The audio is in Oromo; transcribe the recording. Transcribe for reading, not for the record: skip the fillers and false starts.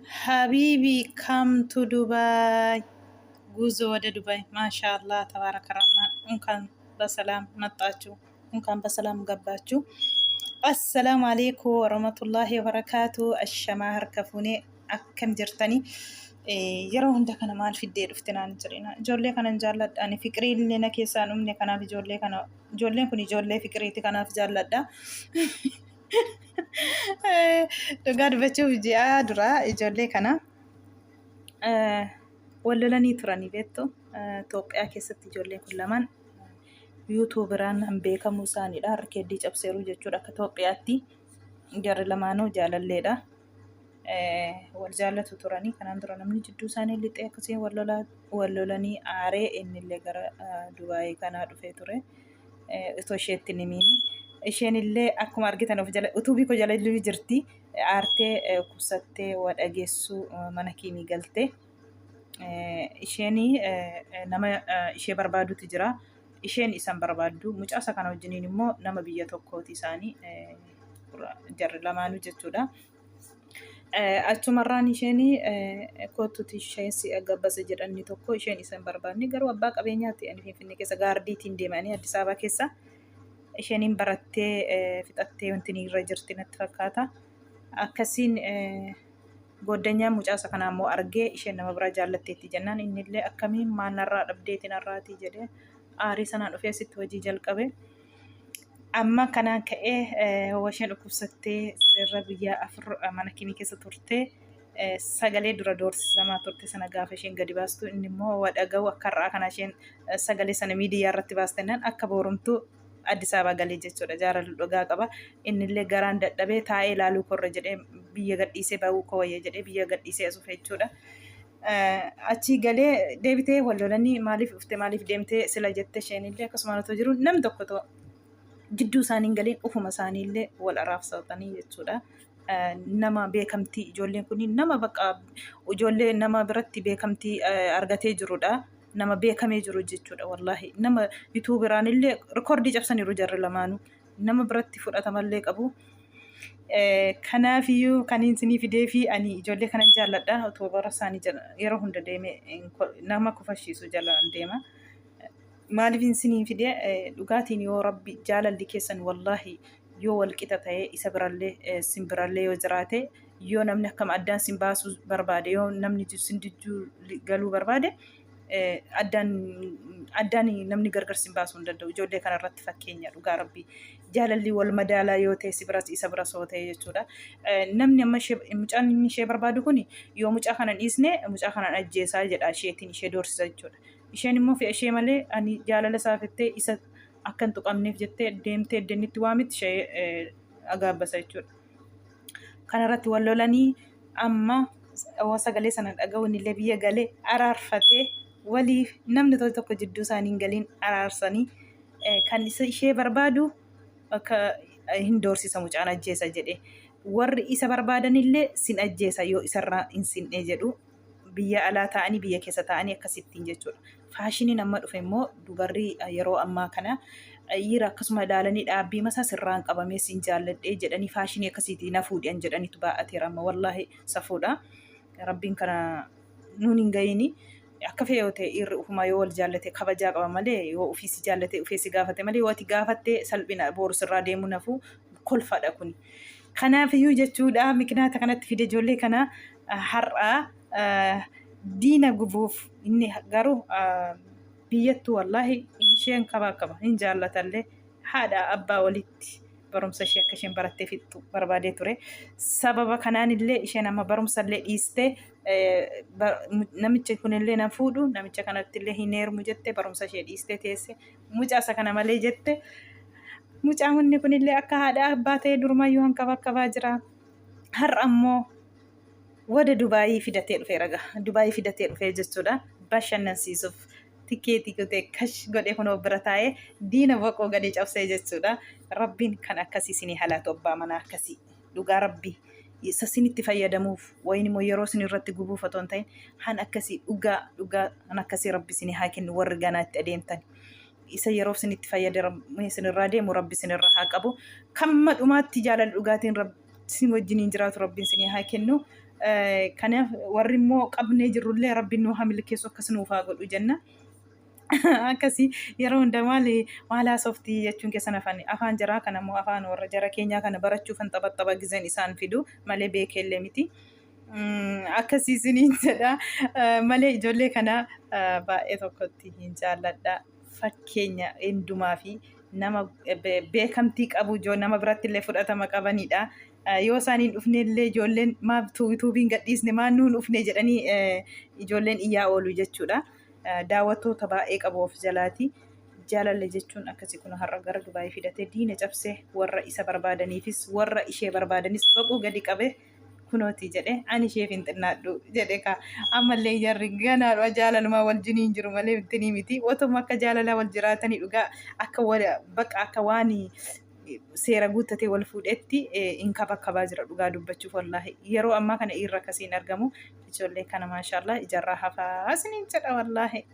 Habibi come to Dubai ጉዞ ወደ ዱባይ ማሻአላህ ተባረከ ረህማን። እንኳን በሰላም መጣችሁ፣ እንኳን በሰላም ገባችሁ። Assalaamu alaikum warahmatullahi wabarakatuh. Ashamaa harka fuunee akkam jirtanii? Yeroo hunda kana maal fiddee dhufte naan jedhina. Ijoollee kanan jaalladha. Ani fiqirii illee na keessaa hin dhumne, kanaaf ijoollee kana, ijoolleen kun ijoollee fiqiriiti, kanaaf jaalladha. Dhugaa dubbachuuf ji'a dura ijoollee kana wal lolanii turanii beektu. Itoophiyaa keessatti ijoolleen kun lamaan yuutuuberaan kan beekamu isaaniidha. Rikeeddii cabseeru jechuudha akka Itoophiyaatti. Jarri lamaanuu jaalalleedha. Wal jaallatu turanii kanaan dura namni jidduu isaanii lixee akkasii wal lolanii aaree innillee gara Dubaayii kanaa dhufee ture. Itoo isheetti hin himiini. Isheen illee akkuma argitan of jala utuubii koo jala illee jirti. Aartee kubsattee waa dhageessuu mana kiimii galte. Isheen nama ishee barbaadutu jira. Isheen isan barbaaddu. Mucaa isa kana wajjiniin immoo nama biyya tokkooti isaanii jarri lamaanuu jechuudha. Achumarraan isheen kottuti isheen si gabbasa jedhanni tokko isheen isa hin barbaanne, garuu abbaa qabeenyaati. Ani Finfinnee keessa gaardiitiin deemanii Addis Ababa keessa isheen barattee fixattee wanti irra jirti natti fakkaata. Akkasiin gooddanyaa mucaa isa kanaa immoo argee isheen nama biraa jaallatteetti jennaan innillee akkamiin maal narraa dhabdeeti narraatii jedhee aarii sanaan dhufee asitti hojii jalqabe. Amma kanaan ka'ee isheen dhukkubsattee sireerra guyyaa 4 mana kimii keessa turte, sagalee dura doorsisamaa turte sana gaafa isheen gadi baastu inni immoo waa dhaga'u akka har'aa kana isheen sagalee sana miidiyaa irratti baastennaan akka boorumtuu Addis Ababaa galee jechuudha. Jaalala dhugaa qaba. Innillee garaan dadhabee taa'ee ilaaluu korra jedhee biyya gadhiisee bahuu koo wayya jedhee biyya gadhiisee as dhufe jechuudha. Achii galee deebitee wal lolanii maaliif dhufte, maaliif deemtee sila jette. Isheenillee akkasumaan otoo jiru namni tokko otoo jidduu isaanii hin galiin ufuma isaaniillee wal araabsatanii jechuudha. Nama beekamtii ijoolleen kun nama bakka ijoollee nama biratti beekamtii argatee jirudha. Nama beekamee jiru jechuudha wallaahi. Nama yuutuubiraan illee rikoordii cabsaniiru jarri lamaanuu. Nama biratti fudhatamallee qabu. Kanaafiyyuu kan isinii fidee fi ani ijoollee kanan jaalladha. Otoo bara isaanii yeroo hunda deemee nama kofashiisu jalaan deema. Maaliif isinii fidee? Dhugaatiin yoo rabbi jaalalli keessan wallaahi yoo wal qixa ta'ee isa birallee sin birallee yoo jiraate, yoo namni akkam addaan sin baasuu barbaade, yoo namni sin jidduu galuu barbaade, addaan addaan namni gargar sin baasuu hin danda'u. Ijoollee kana irratti fakkeenya dhugaa rabbi jaalalli wal madaalaa yoo ta'e si biras isa biras yoo ta'e jechuudha. Namni amma ishee mucaan inni ishee barbaadu kun yoo mucaa kana dhiisne mucaa kana ajjeesaa jedha, isheetiin ishee doorsisa jechuudha. Isheen immoo fe'a ishee malee ani jaalala isaa fittee isa akka hin tuqamneef jettee deemtee iddoon waamitti ishee agaabbasa jechuudha. Kanarratti wal lolanii amma sagalee sana dhaga'uun illee biyya galee araarfatee waliif namni tokko tokko jidduu isaanii hin galiin araarsanii kan isa ishee barbaadu akka hin doorsisa mucaan ajjeesa jedhe, warri isa barbaadanillee sin ajjeesa yoo isarraa hin sinne jedhu, biyya alaa ta'anii biyya keessa ta'anii akkasittiin jechuudha. Faashiniin amma dhufe immoo dubarri yeroo ammaa kana dhiira akkasuma ilaalanii dhaabbii masaa sirraan qabamee sin jaalladhee jedhanii faashinii akkasiitii na fuudhan jedhaniitu baa'ateera amma, wallaahi safuudha. Rabbiin kana nuun hin gahiini. Akka fe'e yoo ta'e dhiirri ufumaa yoo wal jaallate kabajaa qaba malee, yoo ofii si jaallate ufee si gaafate malee, yoo ati gaafatte salphina booru sirraa deemuu nafuu kolfadha kuni. Kanaafiyyuu jechuudha mikinaata kanatti fide ijoollee kana har'aa diina gubuuf. Inni garuu biyyattuu wallaahi isheen qaba qaba hin jaallatallee haadha abbaa walitti barumsa ishee akka isheen barattee fixxu barbaadee ture. Sababa kanaan illee isheen amma barumsa illee dhiistee namicha kunillee nan fuudhu, namicha kanatti illee hin heerumu jette, barumsa ishee dhiistee teesse mucaa isa kana malee jette. Mucaan inni kunillee akka haadha abbaa ta'ee durumayyuu hanqaba qabaa jira. Har'a ammoo wada Dubaayii fidatee dhufee raga. Dubaayii fidatee dhufee jechuudha. Bashannansiisuuf tikeetii kutee kash godhee kunoo bira taa'ee diina boqoo gadi cabsee jechuudha. Rabbiin kan akkasii isinii halaatu, abbaa manaa akkasii. Dhugaa rabbi isa isinitti fayyadamuuf wayin immoo yeroo isin irratti gubuuf otoo hin ta'in han akkasii dhugaa dhugaa han akkasii rabbi isinii haa kennu warri ganaa itti adeemtan. Isa yeroo isinitti fayyadamu isinirraa deemu rabbi isinirraa haa qabu. Kamma dhumaatti jaalala dhugaatiin rabbi isin wajjiniin jiraatu rabbiin isinii haa kennu. Kanaaf warri immoo qabnee jirrullee rabbiin nu haa milkeessu akkas nuuf haa godhu jenna. Akkasii yeroo hunda maali maal haasofti jechuun keessan afaan afaan jaraa kana immoo afaan warra jara keenyaa kana barachuufan taphaxapha gizeen isaan fidu malee beekeellee miti. Akkasii isiniin jedha malee ijoollee kana baay'ee tokkotti hin jaalladha. Fakkeenya hundumaa fi nama beekamtii qabu nama biratti illee fudhatama qabanidha. Yoo isaan hin dhufne illee ijoolleen maaf tuubiin gadhiisne maal nuun dhufne jedhanii ijoolleen iyyaa oolu jechuudha. Daawwattoota baay'ee qabu of jalaati. Jaalalli jechuun akkasii kun har'a gara Dubaayii fidatee diina cabsee warra isa barbaadaniifis warra ishee barbaadanis baquu gadi qabe kunooti jedhe ani isheef hin xinnaadhu jedhe kaa ammallee jarri ganaadha jaalalumaa wal jiniin jiru malee ittinii miti otuma akka jaalalaa wal jiraatanii dhugaa akka baqa akka waan seera guuttatee wal fuudhetti hin kabakkabaa jira dhugaa dubbachuuf wallaahi yeroo ammaa kana irra akkasiin argamu ijoollee kana maashaallah ijarraa hafaa isiniin jedha wallaahi.